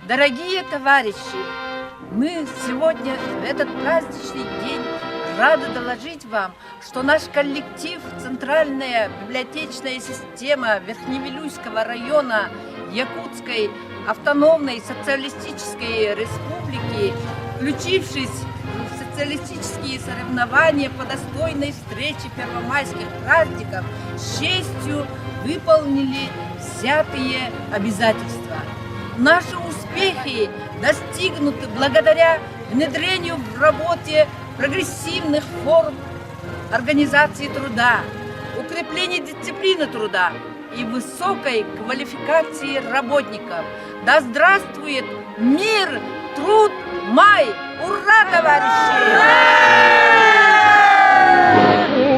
Дорогие товарищи, мы сегодня в этот праздничный день рады доложить вам, что наш коллектив Центральная библиотечная система Верхневилюйского района Якутской автономной социалистической республики, включившись в социалистические соревнования по достойной встрече первомайских праздников, с честью выполнили взятые обязательства. Наши успехи достигнуты благодаря внедрению в работе прогрессивных форм организации труда, укреплению дисциплины труда и высокой квалификации работников. Да здравствует мир, труд, май! Ура, товарищи!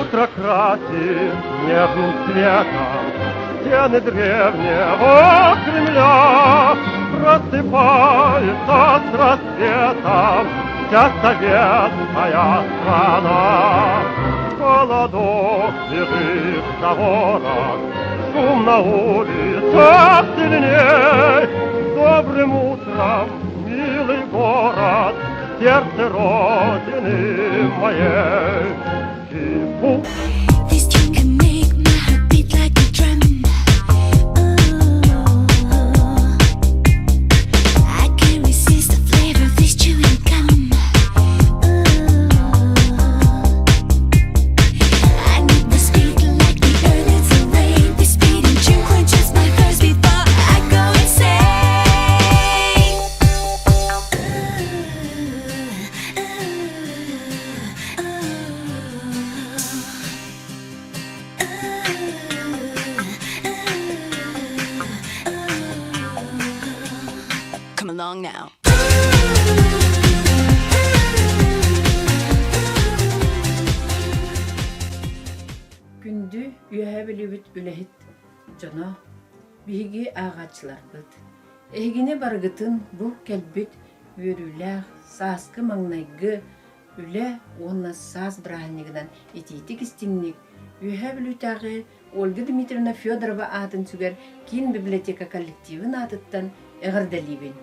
Утро красит нежным светом стены древнего Кремля. Просыпается с рассветом вся советская страна. Холодок бежит за ворот, шум на улицах сильней. Добрым утром, милый город, сердце Родины моей. Типу. This tune can make my heart beat like a drum. Ooh, I can't resist the flavor of this chewing gum. Ooh, I need this beat like the earth needs the rain. This beating tune quenches my thirst before I go insane. Ooh, ooh, Come along now. Күндү Үөһээ Бүлүүбүт үлэһит дьоно, биһиги ааҕааччыларбыт, эһигини барыгытын бу кэлбит үөрүүлээх сааскы маҥнайгы Үлэ уонна саас бырааһынньыгынан итиитик-истиҥник Үөһээ Бүлүүтээҕи Ольга Дмитриевна Федорова аатын сүгэр киин библиотека коллективын аатыттан эҕэрдэлиибин.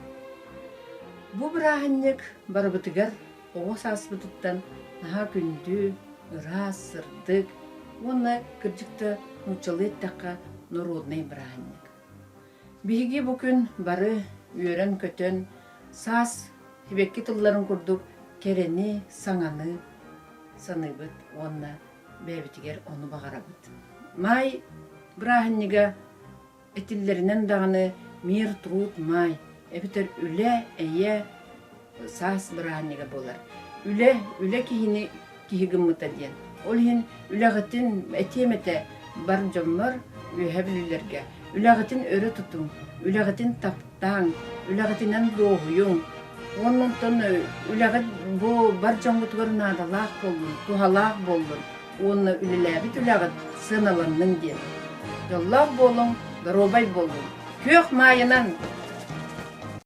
Бу бырааһынньык барыбытыгар оҕо сааспытыттан наһаа күндү, ыраас, сырдык уонна кырдьык да нууччалыы эттэххэ норуодунай бырааһынньык. Биһиги бу күн бары үөрэн-көтөн, саас сибэкки тылларын курдук кэрэни, саҥаны саныыбыт уонна бэйэбитигэр ону баҕарабыт. Маай бырааһынньыга этиллэринэн даҕаны мир, труд, маай эбэтэр үлэ, эйэ, саас бырааһынньыга буолар. Үлэ, үлэ киһини киһи гыммыта диэн. Ол иһин үлэҕитин этиэм этэ бар дьоммор, үөһэ бүлүүлэргэ үлэҕитин өрө тутуҥ, үлэҕитин таптааҥ, үлэҕитинэн дуоһуйуҥ. Уонна онтон үлэҕит бу бар дьоҥҥутугар наадалаах буоллун, туһалаах буоллун уонна үлэлээбит үлэҕит сыаналаннын диэн. Дьоллоох буолуҥ, доруобай буолуҥ. Күөх маайынан!